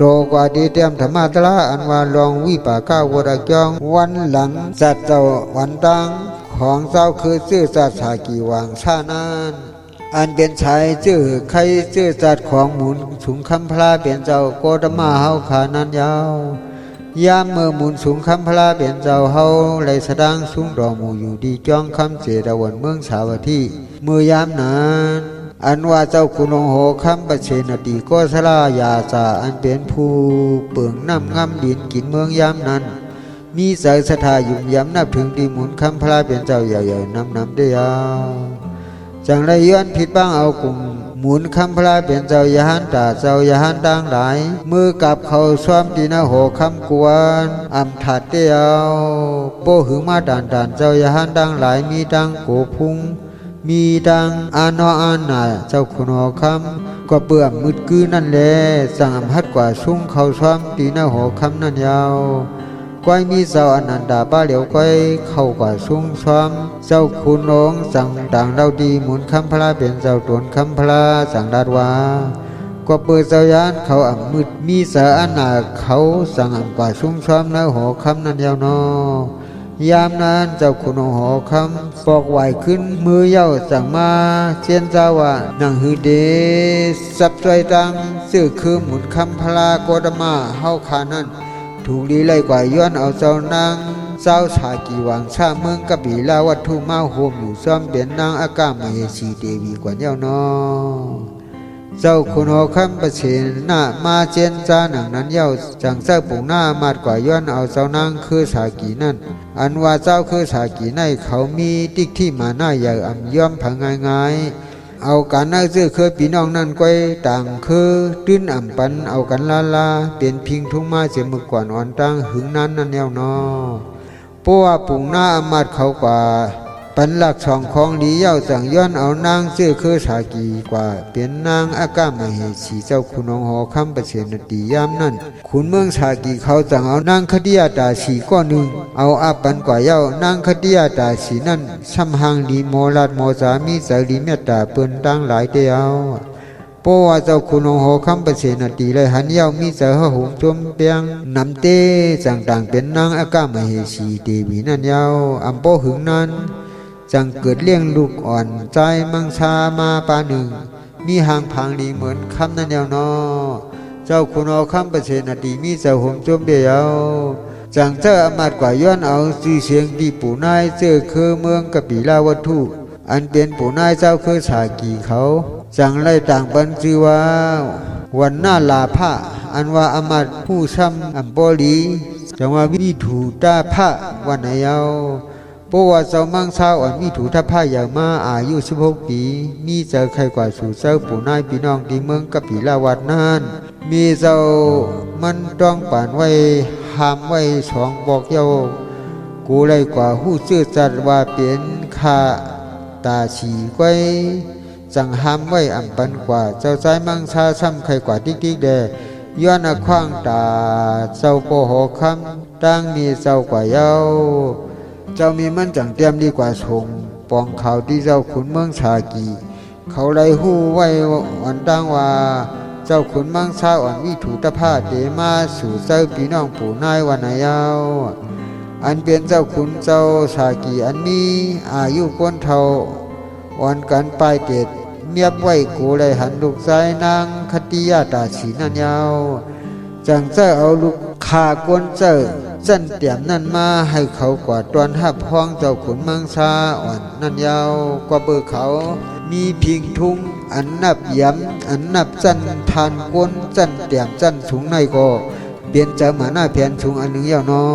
ຕໍ່ກວ່າທີ່ແຕ້ມທຳມະຕະລາ ອັນວ່າລອງວິປາກະວົດອັກຈອງ ວັນຫຼັງຈາກເຈົ້າວັນຕາງຂອງຊາວເຄີເຊື້ອຊາດສາກີຫວ່າງຊານັ້ນ ອັນເປັນຊາຍເຊື້ອໄຄເຊື້ອຊາດຂອງໝູນສຸງຄຳພະລາເປັນເຈົ້າໂກຕະມະເຮົາຂ້ານັ້ນຍາວ. ຍາມເມື່ອໝູນສຸງຄຳພະລາເປັນເຈົ້າເຮົາໄດ້ສະດາງສຸງຕໍ່ໝູ່ຢູ່ທີ່ຈອງຄຳເສດາວັນເມືອງສາວັດຖີ ເມື່ອຍາມນັ້ນ ອັນວ່າເຈົ້າຂຸນຫົງຫໍຄຳປະເສນະຕີໂກສະລາຢາຈາ ອັນເປັນຜູ້ເປິງນ້ຳງຳດິນກິນເມືອງຍາມນັ້ນ ມີໃຈສັດທາຫຍຸ້ມຢຳນັບຖືທີ່ໝູນຄຳພະລາເປັນເຈົ້າໃຫຍ່ໆນຳໆເດຍາວ ຈັ່ງໄດ້ຍ້ອນຜິດບັງເອົາກຸ່ມໝູນຄຳພະລາເປັນເຈົ້າຍະຫັນຕາເຈົ້າຍະຫັນຕ່າງຫຼາຍ ເມືອກັບເຂົ້າຊອມທີ່ນະຫໍຄຳກວນອຳທັດເດຍາວ. ບໍ່ຫຶງມາຕ່ານໆເຈົ້າຍະຫັນຕ່າງຫຼາຍ ມີທັງໂກພຸງ ມີທັງອານໍອານາເຈົ້າຂຸນຫໍຄຳ ກໍເພື່ອອຳມືດກືນັ້ນແລ ຈັ່ງອຳຮັດກວ່າຊຸງເຂົ້າຊອມທີ່ນະຫໍຄຳນັ້ນຍາວ. ກ້ອຍມີເຈົ້າອະນັນຕາປາຫຼຽວກ້ອຍເຂົ້າກວ່າຊຸງຊອມ ເຈົ້າຂຸນອົງຈັ່ງຕ່າງເລົ່າທີ່ໝູນຄຳພະລາເປັນເຈົ້າຕົນຄຳພະລາຈັ່ງລາດວ່າ ກໍເປີດເຈົ້າຍານເຂົາອຳມືດ ມີເຈົ້າອານາເຂົາຈັ່ງອຳກວ່າຊຸງຊອມໃນຫໍຄຳນັ້ນຍາວນໍ. ຍາມນັ້ນເຈົ້າຂຸນຫົງຫໍຄຳ ປອກຫວາຍຂຶ້ນມືເຍົາຈັ່ງມາເຈນຈາວ່າ ໜັງຫືເດ ຊັບຊ່ອຍຕັ້ງຊື່ຄືໝູນຄຳພະລາໂກຕະມະເຮົາຂ້ານັ້ນ ຖືກລີໄລ່ກວ່າຍ້ອນເອົາເຈົ້ານາງຊາວສາກີຫວ່າງຊາເມືອງກະປີລາວັດຖຸມາໂຮມຢູ່ຊອມເປັນນາງອາກາມະເຫສີເດວີກວ່າເຍົານໍ. ເຈົ້າຂຸນຫໍຄຳປະເສນະມາເຈນຈາໜັງນັ້ນເຍົາ ຈັ່ງໃຊ້ປຸງນາອາມາດກວ່າຍ້ອນເອົາເຈົ້ານາງຄືສາກີນັ້ນ ອັນວ່າຊາວຄືສາກີໃນເຂົາມີຕິດຖິມານະໃຫຍ່ ອຳຍອມໃຜງ່າຍໆ ເອົາກັນໃນຊື່ຄືພີ່ນ້ອງນັ້ນກ້ອຍຕ່າງຄືຕື່ນອຳປັນເອົາກັນລາໆ ເປັນພິງທຸງມາເສຍເມື່ອກ່ອນອ່ອນຕ່າງຫຶງນານນັ້ນແລ້ວນໍ. ເພາະວ່າປຸງນາອາມາດເຂົາກວ່າປັນລັກສອງຂອງດີເຍົາ ຈັ່ງຍ້ອນເອົານາງຊື່ຄືສາກີກວ່າເປັນນາງອາກາມະເຫສີ ເຈົ້າຂຸນຫົງຫໍຄຳປະເສນະຕີຍາມນັ້ນ ຂຸນເມືອງສາກີເຂົາຈັ່ງເອົານາງຄະຕິຍາຕາສີກ້ອນໜຶ່ງ ເອົາອາບປັນກວ່າເຍົາ ນາງຄະຕິຍາຕາສີນັ້ນ ຊ່ຳຮ່າງດີ ໝໍລາດໝໍຈາ ມີໃຈດີເມດຕາເພິ່ນຕ່າງຫຼາຍເດເອົາ. ເພາະວ່າເຈົ້າຂຸນຫົງຫໍຄຳປະເສນະຕີໄດ້ຫັນເຍົາ ມີໃຈຫະຫຸມຈົ່ມແປງນຳເຕ ຈັ່ງຕ່າງເປັນນາງອາກາມະເຫສີເດວີນັ້ນເຍົາ. ອຳບໍ່ຫຶງນັ້ນ ຈັ່ງເກີດລ້ຽງລູກອ່ອນຊາຍມັງຊາມາປາໜຶ່ງ ມີຮ່າງຜາງດີເໝືອນຄຳນັ້ນແລ້ວນໍ. ເຈົ້າຂຸນຫໍຄຳປະເສນະຕີມີເຈົ້າໂຮມຈົ່ມເດເອົາ ຈັ່ງເຈົ້າອາມາດກວ່າຍ້ອນເອົາຊື່ສຽງທີ່ປູນາຍເຈີຄືເມືອງກະປີລາວັດຖຸ ອັນເປັນປູນາຍເຈົ້າຄືສາກີເຂົາ ຈັ່ງໄດ້ຕ່າງປັນຊື່ວ່າ ວັນນາລາພະ ອັນວ່າອາມາດຮູ້ຊ້ຳອຳບໍ່ດີ ຈັ່ງວ່າວິຖຸຕາພະ ວ່າໃນເອົາ. ເພາະວ່າເຈົ້າມັງຊາອ່ອນວິຖຸຕາພະເຍົາມາອາຍຸສິບຫົກປີ ມີໃຈໃຄ່ກວ່າສູ່ເຈົ້າປູນາຍພີ່ນ້ອງທີ່ເມືອງກະປີລາວັດນັ້ນ ມີເຈົ້າມັນຕ້ອງປານໄວ້ ຫ້າມໄວ້ສອງປອກເຍົາ ກູໄດ້ກວ່າຮູ້ຊື່ຈັດວ່າເປັນຄາຕາສີກ້ອຍ ຈັ່ງຫ້າມໄວ້ອຳປັນກວ່າ ເຈົ້າຊາຍມັງຊາຊ້ຳໄຂ່ກວ່າຕິກໆແດ່ ຍ້ອນອາຂວາງຕາເຈົ້າພໍ່ຫໍຄຳ ຕ່າງມີເຈົ້າກວ່າເຍົາ ເຈົ້າມີມັນຈັ່ງຕຽມດີກວ່າສົງປອງຂາວທີ່ເຈົ້າຂຸນເມືອງສາກີ ເຂົາໄດ້ຮູ້ໄວ້ອັນຕ່າງວ່າ ເຈົ້າຂຸນມັງຊາອ່ອນວິຖຸຕາພະເຕມາສູ່ເຈົ້າພີ່ນ້ອງປູນາຍວ່າໃນເອົາ ອັນເປັນເຈົ້າຂຸນເຈົ້າສາກີ ອັນມີອາຍຸຄົນເຖົ້າ ອ່ອນກັນປາຍເຕດ ມຽບໄວ້ກູໄດ້ຫັນລູກຊາຍນາງຄະຕິຍາຕາສີນັ້ນຍາວ ຈັ່ງເຈົ້າເອົາລູກຄ້າກົນເຈົ້າຊັ້ນຕຽມນັ້ນມາໃຫ້ເຂົາກວ່າຕ້ອນຮັບຮອງເຈົ້າຂຸນມັງຊາອ່ອນນັ້ນຍາວ ກວ່າເບີເຂົາມີພິງທຸງອັນນັບຢຳ ອັນນັບຊັ້ນທ່ານກົນຊັ້ນຕຽມຊັ້ນສູງໃນກໍ ເປັນເຈົ້າມານາແຜນສູງອັນໜຶ່ງແລ້ວນໍ.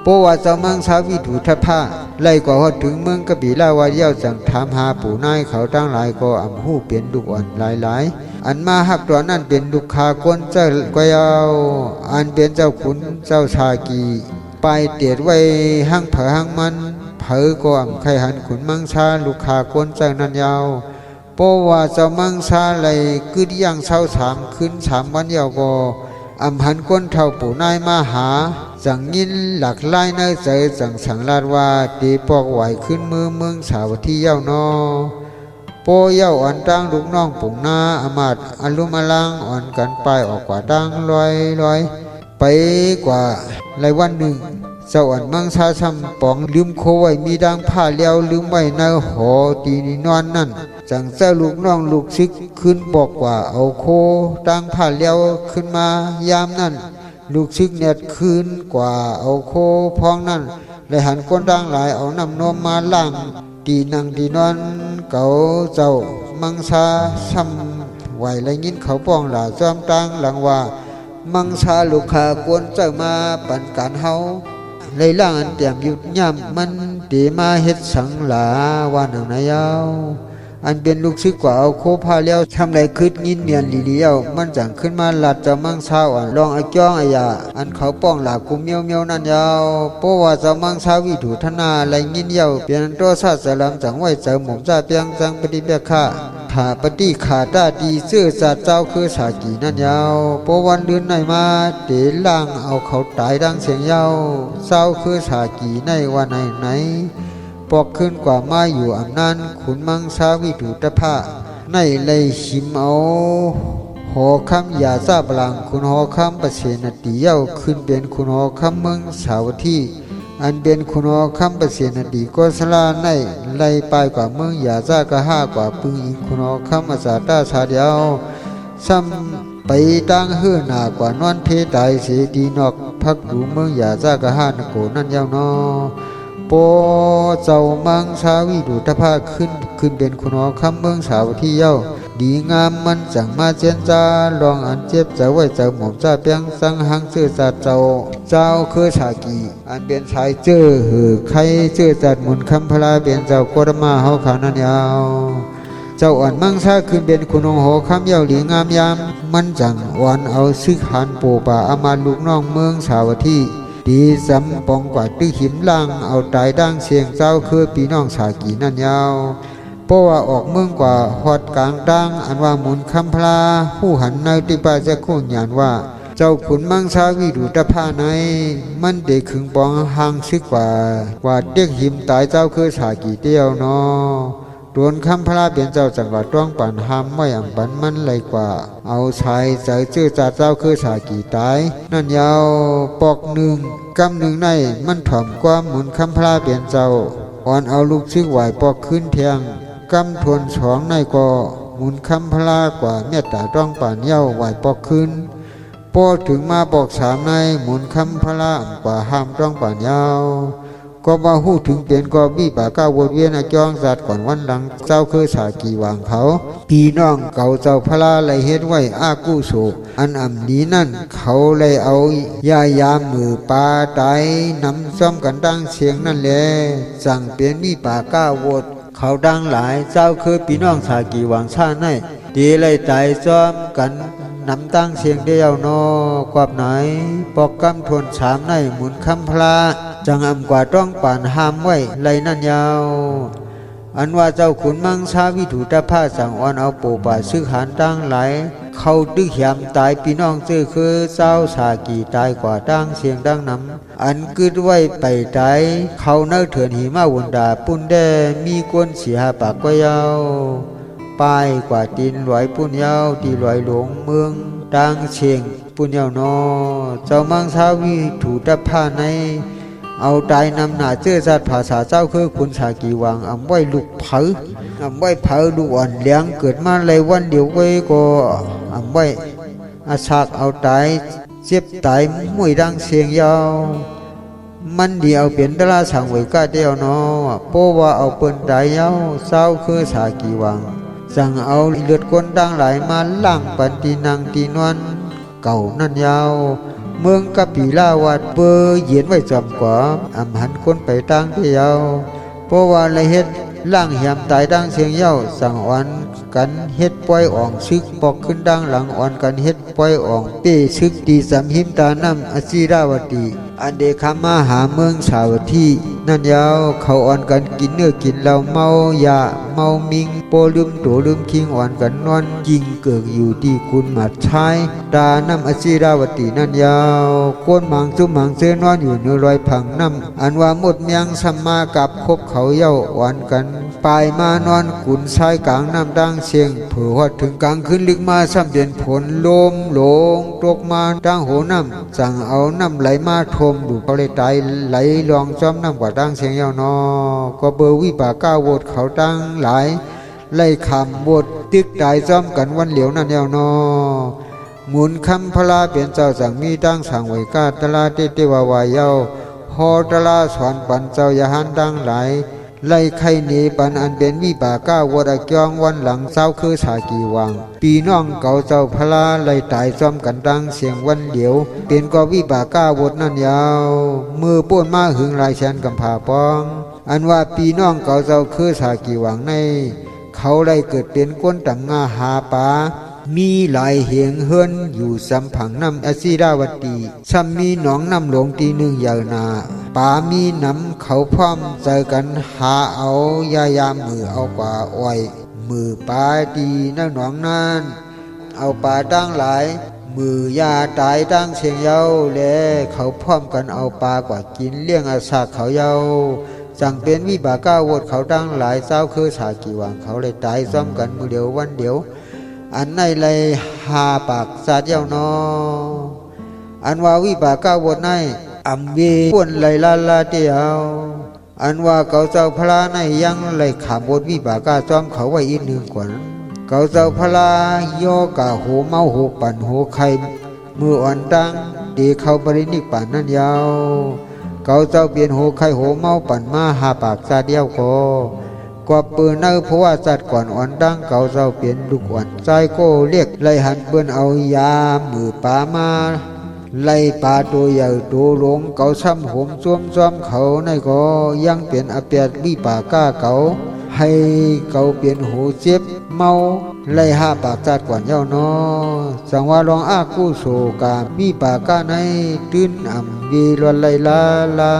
ເພາະວ່າເຈົ້າມັງຊາວິຖຸຕາພະໄລ່ກວ່າຮອດເຖິງເມືອງກະປີລາວັດແລ້ວ ຈັ່ງຖາມຫາປູນາຍເຂົາ ຕ່າງຫຼາຍກໍອຳຮູ້ເປັນລູກອ່ອນຫຼາຍໆ ອັນມາຮັບຕອນນັ້ນເປັນລູກຄ້າກົນເຈົ້າກ້ອຍເອົາ ອັນເປັນເຈົ້າຂຸນເຈົ້າສາກີ ປາຍເຕດໄວ້ຮັ່ງໃຜຮັ່ງມັນ ໃຜກໍອຳໄຂ່ຫັນຂຸນມັງຊາລູກຄ້າກົນເຈົ້ານັ້ນຍາວ. ເພາະວ່າເຈົ້າມັງຊາໄລ່ກຶດຢ່າງເຊົາສາມຄືນສາມວັນແລ້ວກໍ ອຳຫັນຄົນເຖົ້າປູນາຍມາຫາ ຈັ່ງຍິນຫຼາກຫຼາຍໃນໃຈ ຈັ່ງສັ່ງລາດວ່າ ເຕປອກຫວາຍຄືນເມືອເມືອງສາວັດຖີແລ້ວນໍ. ເພ ພໍເຍົາອ່ອນຕາງລູກນ້ອງປຸງນາອາມາດອາລຸມອາລາງ ອ່ອນກັນປາຍອອກກວ່າທາງລອຍໆ ໄປກວ່າໄລວັນໜຶ່ງ ເຈົ້າອ່ອນມັງສາຊ່ຳປອງລືມໂຄໄວ້ມີທາງຜ້າແລ້ວລືມໄວ້ໃນຫໍຕີນອນນັ້ນ ຈັ່ງເຈົ້າລູກນ້ອງລູກສິກຄືນບອກວ່າເອົາໂຄທາງຜ້າແລ້ວຄືນມາ. ຍາມນັ້ນ ລູກສິກແນດຄືນກວ່າເອົາໂຄພອງນັ້ນ ແລະ ຫັນຄົນທັງຫຼາຍເອົານ້ຳນົມມາລ້າງ ຕີນັ່ງຕີນອນເຂົາເຈົ້າມັງສາຊ່ຳໄຫວ້ ໄດ້ຍິນເຂົາປ້ອງຫຼ້າຈອມຕາງຫຼັງວ່າ ມັງສາລູກຄ້າກວນເຈົ້າມາປັນການເຮົາ ໄດ້ລ້າງອັນແຕ້ມຢຸດຍ່ຳ ມັນເຕມາເຮັດສັງຫຼ້າ ວ່າໜັງໃນເຍົາ ອັນເປັນລູກສິກກວ່າເອົາໂຄຜ້າແລ້ວ ຊ່ຳໄດ້ຄິດຍິນແມ່ນດີໆແລ້ວ ມັນຈັ່ງຂຶ້ນມາລັດເຈົ້າມັງສາອ່ອນລອງອາຈອງອາຢາ ອັນເຂົາປ້ອງຫຼ້າກຸມມຽວໆນັ້ນເຍົາ. ເພາະວ່າເຈົ້າມັງສາວິຖຸທະນາໄດ້ຍິນແລ້ວ ເປັນອັນໂຕສາຈະລຳ ຈັ່ງໄວ້ໃຈໝົມຈາແປງຈັ່ງປະຕິແບກຂ້າ ຂ້າປະຕິຂ້າຕາຕີເຈີຈາດເຈົ້າເຄືອສາກີນັ້ນເຍົາ. ພໍວັນອື່ນໃນມາ ເຕລ້າງເອົາເຂົາຕາຍດັ່ງເສງເຍົາ. ເຈົ້າເຄືອສາກີໃນວ່າໃນໃນ ປອກຄືນກວ່າມາຢູ່ອຳນານ ຂຸນມັງສາວິດຸຕະພະໃນໄລ່ຫິມເອົາຫໍຄຳຢາຊາບລາງ ຂຸນຫໍຄຳປະເສນນະຕີເຍົາ ຂຶ້ນເປັນຂຸນຫໍຄຳເມືອງສາວັດຖີ ອັນເປັນຂຸນຫໍຄຳປະເສນນະຕີໂກສະລາໃນໄລ່ປາຍກວ່າເມືອງຢາຊາກະຫາ ກວ່າປຶງອີງຂຸນຫໍຄຳອາສາຕາຊາດເຍົາ ຊ່ຳ ໄປຕາງເຮີໜ້າກວ່ານອນເພຕາຍເສ ທີ່ນອກພັກດູເມືອງຢາຊາກະຫານະໂກນັ້ນເຍົາເນາະ. ພໍເຈົ້າມັງສາວິດຸຕະພະຂຶ້ນ ຂຶ້ນເປັນຂຸນຫໍຄຳເມືອງສາວັດຖີເຍົາ ດີງາມມັນຈັ່ງມາເຈນຈາ ລອງອັນເຈັບໃຈໄວ້ໃຈໝົມຈາແປງສັງຫັງເຈີຈາດເຈົ້າ ເຈົ້າເຄີສາກີ ອັນເປັນສາຍເຈີເຫີໄຄເຈີຈາດໝູນຄຳພະລາເປັນເຈົ້າໂກຕະມະເຮົາຂ້ານັ້ນເຍົາ. ເຈົ້າອ່ອນມັງສາຂຶ້ນເປັນຂຸນຫົງຫໍຄຳເຍົາ ດີງາມຍາມ ມັນຈັ່ງອ່ອນເອົາຊຶກຫານໂປປາອາມາດລູກນ້ອງເມືອງສາວັດຖີ ຕີຈຳປອງກວ່າຕຶກຫິມລ້າງເອົາຕາຍດ່າງເສງເຈົ້າເຄີພີ່ນ້ອງສາກີນັ້ນເຍົາ. ເພາະວ່າອອກເມືອງກວ່າຮອດກາງທາງ ອັນວ່າໝູນຄຳພະລາຮູ້ຫັນໃນຕິປະຈັກຂຸຍານວ່າ ເຈົ້າຂຸນມັງສາວິດຸຕະພະໃນ ມັນໄດ້ຂຶງປອງຮ່າງຊຶກກວ່າ ກວ່າເຕັກຫິມຕາຍເຈົ້າເຄີສາກີເຕີເນາະ. ໂຕນຄຳພະລາເປັນເຈົ້າຈັ່ງວ່າຕ້ອງປານຫ້າມໄວ້ອຳປັນມັນໄລ່ກວ່າ ເອົາສາຍໃຈເຈີຈາດເຈົ້າເຄີສາກີຕາຍນັ້ນເຍົາ. ປອກໜຶ່ງກຳໜຶ່ງໃນ ມັນຖ່ອມຄວາມໝູນຄຳພະລາເປັນເຈົ້າ ອ່ອນເອົາລູກຊຶກຫວາຍປອກຄືນແທງ. ກຳທວນສອງໃນກໍໝູນຄຳພະລາກວ່າເມດຕາຕ້ອງປານເຍົາຫວາຍປອກຄືນ. ພໍເຖິງມາປອກສາມໃນ ໝູນຄຳພະລາອຳກວ່າຫ້າມຕ້ອງປານເຍົາ. ກໍວ່າຮູ້ເຖິງເປັນກໍວິປາກະວົນວຽນອາຈອງຈາດກ່ອນວັນຫຼັງ ເຈົ້າເຄີສາກີຫວ່າງເຂົາ ພີ່ນ້ອງເຂົາເຈົ້າພະລາໄດ້ເຮັດໄວ້ອາກຸໂສ ອັນອຳດີນັ້ນ ເຂົາໄດ້ເອົາຢາຢາມມືປາຕາຍນຳຊອມກັນດັ່ງເສັງນັ້ນແລ ຈັ່ງເປັນວິປາກະວົນ ເຂົາດັ່ງຫຼາຍ ເຈົ້າເຄີພີ່ນ້ອງສາກີຫວ່າງຊ້າໃນ ເຕໄດ້ຕາຍຊອມກັນນຳຕັ້ງເສັງເດເຍົາເນາະ. ກວາບໃນ ປອກກຳທວນສາມໃນ ໝູນຄຳພະລາ ຈັ່ງອຳກວ່າຕ້ອງປານຫ້າມໄວ້ໄລ່ນັ້ນເຍົາ. ອັນວ່າເຈົ້າຂຸນມັງສາວິຖຸຕະພະ ສັ່ງອ່ອນເອົາໂປປາຊຶກຫານຕ່າງຫຼາຍ ເຂົ້າຕຶກແຫມຕາຍພີ່ນ້ອງເຈີເຄີ ເຈົ້າສາກີຕາຍກວ່າຕ່າງເສັງຕ່າງນຳ ອັນກຶດໄວ້ໄປຕາຍເຂົ້າໃນເຖືອນຫິມະວົນດາປຸ້ນແດ່ ມີຄົນສີ່ຫ້າປາກກວ່າເຍົາ ປາຍກວ່າຕີນລອຍປຸ້ນເຍົາ ທີ່ລອຍຫຼົງເມືອງຕ່າງເສັງປຸ້ນເຍົາເນາະ. ເຈົ້າມັງສາວິຖຸຕະພະໃນ ເອົາຕາຍນຳໜ້າເຈີຈາດພາສາເຈົ້າເຄີຂຸນສາກີຫວ່າງ ອຳໄວ້ລູກເຜີ ອຳໄວ້ເຜີລູກອ່ອນແຫຼງ ເກີດມາໄດ້ວັນດຽວໄວ້ກໍອຳໄວ້ ອາສາກເອົາຕາຍ ເຈັບຕາຍມ້ວຍດັ່ງເສັງເຍົາ ມັນດີເອົາເປັນຕະລາສັງໄວ້ກະດຽວເນາະ. ເພາະວ່າເອົາເພິ່ນຕາຍເຍົາ ເຈົ້າເຄີສາກີຫວ່າງ ຈັ່ງເອົາເລືອດຄົນຕ່າງຫຼາຍມາລ້າງປັນທີ່ນັ່ງທີ່ນອນເກົ່ານັ້ນເຍົາ. ເມືອງກະປີລາວັດເປີເຢັນໄວ້ຈອມກວ່າ ອຳຫັນຄົນໄປຕ່າງເດເຍົາ. ເພາະວ່າໄດ້ເຮັດລ້າງແຫມຕາຍດັ່ງເສັງເຍົາ ສັ່ງອ່ອນກັນເຮັດປ່ອຍອອງຊຶກ ປອກຂຶ້ນທາງຫຼັງ ອ່ອນກັນເຮັດ ປ່ອຍອອງເປ້ຊຶກ ທີ່ຈຳຫິມຕານ້ຳອະຈິລາວະຕີ ອັນເດຂ້າມມາຫາເມືອງສາວັດຖີນັ້ນເຍົາ. ເຂົາອ່ອນກັນກິນເນື້ອກິນເຫຼົ້າ ເມົາຢາເມົາມິງ ບໍ່ລືມໂຕລືມຄີງ ອ່ອນກັນນອນກິ້ງເກີກຢູ່ທີ່ກຸນໝາດຊາຍ ຕານ້ຳອະຈິລາວະຕີນັ້ນເຍົາ. ຄົນບາງຊຸມບາງເຊີນນອນຢູ່ເນີລອຍຜັງນ້ຳ ອັນວ່າມົດແມງຊຳມາກັບຄົບເຂົາເຍົາ ອ່ອນກັນ ປາຍມານອນກຸນຊາຍກາງນ້ຳຕ່າງເສັງ ເຜີຮອດເຖິງກາງຄືນລຶກມາ ຊ້ຳເປັນຝົນລົມຫຼົງຕົກມາທາງໂຫນ້ຳ ຈັ່ງເອົານ້ຳໄຫຼມາຖ້ວມລູກເຂົາ ໄດ້ຕາຍໄຫຼລ່ອງຈອມນ້ຳກວ່າຕ່າງເສັງແລ້ວເນາະ. ກໍເບີວິປາກາວົດເຂົາທັງຫຼາຍ ໄດ້ຂ້າມວົດຕຶກຕາຍພ້ອມກັນວັນດຽວນັ້ນແລ້ວເນາະ. ໝູນຄຳພະລາເປັນເຈົ້າຈັ່ງມີຕາງສ້າງໄຫວ້ກາຕະລາເຕເຕວາວາເຍົາ ຫໍຕະລາສອນປັນເຈົ້າຍາຫານທັງຫຼາຍ ໄດ້ໄຄເນປັນອັນເປັນວິປາກາວົດອາກຽງວັນຫຼັງຊາວເຄືສາກີຫວ່າງ ພີ່ນ້ອງເຂົາເຈົ້າພະລາໄດ້ຕາຍພ້ອມກັນຕ່າງເສັງວັນດຽວ ເປັນກໍວິປາກາວົດນັ້ນເຍົາ. ເມື່ອໂພນມາຫຶງຫຼາຍແສນກຳພາປອງ ອັນວ່າພີ່ນ້ອງເຂົາເຈົ້າເຄີສາກີຫວ່າງໃນ ເຂົາໄດ້ເກີດເປັນຄົນຕຳງາຫາປາ ມີຫຼາຍເຫງເຮືອນຢູ່ສຳຜັງນ້ຳອະຊີລາວະຕີ ຊ້ຳມີໜອງນ້ຳຫຼວງທີ່ໜຶ່ງໃຫຍ່ໜາ ປາມີນຳ ເຂົາພ້ອມໃຈກັນຫາເອົາຢາຢາມມືເອົາກວ່າອ້ອຍມືປາທີ່ໃນໜອງນັ້ນ ເອົາປາທັງຫຼາຍມືຢາຕາຍທັງເສັງເຍົາ ແລະ ເຂົາພ້ອມກັນເອົາປາກວ່າກິນລ້ຽງອາຊາກເຂົາເຍົາ ຈັ່ງເປັນວິບາກາວົດເຂົາທັງຫຼາຍຊາວເຄືສາກີຫວ່າງເຂົາໄດ້ຕາຍພ້ອມກັນມື້ດຽວວັນດຽວ ອັນໃນໄລຫ້າປາກຊາດເຍົາເນາະ. ອັນວ່າວິບາກາວົດໃນອຳເວປວນໄລລາລາເຕເອົາ ອັນວ່າເຂົາເຈົ້າພະລາໃນຍັງໄລຂ້າມບົດວິບາກາຈອມເຂົາໄວ້ອີກໜຶ່ງກ່ອນ ເຂົາເຈົ້າພະລາຍໍກາໂຫເມົາໂຫປັ່ນໂຫໄຄ ເມື່ອອ່ອນຕັ້ງເຕເຂົ້າປະລິນິບພານນັ້ນເຍົາ ເຂົາເຈົ້າເປັນໂຫໄຄໂຫເມົາປັນມາຫ້າປາກຊາດດຽວກໍ ກວ່າເປີນໃນພະວາຊາດກ່ອນອ່ອນຕັ້ງເຂົາເຈົ້າເປັນລູກອ່ອນຊາຍກໍເລກໄລຫັນເພິ່ນເອົາຢາມືປາມາ ໄລ່ປາໂຕໃຫຍ່ໂຕຫຼວງ ເຂົາຊ້ຳໂຫມໂຈມຈອມເຂົາໃນກໍຍັງເປັນອາແປດວິບາກາເຂົາ ໃຫ້ເຂົາເປັນໂຫເຈັບເມົາໄລ່ຫ້າປາກຊາດກ່ອນເຍົາເນາະ. ຈັ່ງວ່າລອງອາກຸໂສກາມວິບາກາໃນຕື່ນອຳເວລອນໄລ່ລາລາ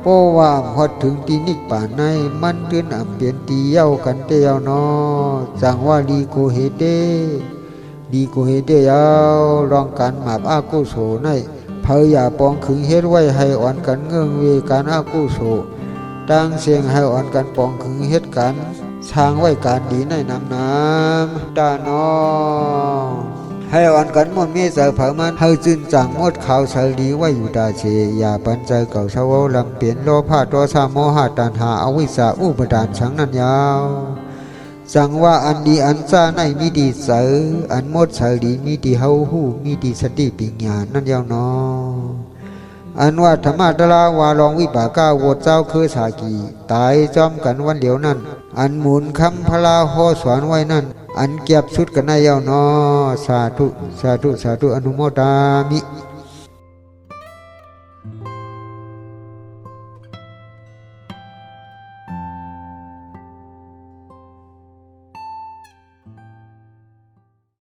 ເພາະວ່າຮອດເຖິງທີ່ນິບພານໃນ ມັນຕື່ນອຳເປັນທີ່ເຍົາກັນແຕ່ເຍົາເນາະ. ຈັ່ງວ່າລີໂກເຮເຕ ດີກູເຮເດຍາວ ລອງການບາບອາກຸໂສໃນ ໃຜຢ່າປອງຂຶງເຮັດໄວ້ ໃຫ້ອ່ອນກັນເງື່ອນເວການອາກຸໂສ ຕ່າງເສັງໃຫ້ອ່ອນກັນປອງຂຶງເຮັດການ ສ້າງໄວ້ການດີໃນນຳນາມຕານອງ ໃຫ້ອ່ອນກັນມົນເມໃຈເຜົາມັນ ໃຫ້ຈືນຈາງໝົດຂາວໃສດີໄວ້ຢູ່ຕາເສ ຢ່າປັນໃຈເກົ່າສະເວົ້າລຳເປັນ ໂລພະ ໂທສະ ໂມຫະ ຕັນຫາ ອະວິຊຊາ ອຸປະທານ ສັງນັ້ນຍາວ. ຈັ່ງວ່າອັນດີອັນຊາໃນມີທີ່ໃສ ອັນໝົດໃສດີມີທີ່ເຮົາຮູ້ ມີທີ່ສະຕິປິນຍານັ້ນແລ້ວເນາະ. ອັນວ່າທຳມະຕະລາວ່າລອງວິບາກາວົດເຈົ້າຄືສາກີ ຕາຍຈອມກັນວັນດຽວນັ້ນ ອັນໝູນຄຳພະລາຫໍສອນໄວ້ນັ້ນ ອັນກຽບສຸດກັນໃນແລ້ວເນາະ. ສາທຸ ສາທຸ ສາທຸ ອະນຸໂມທາມິ.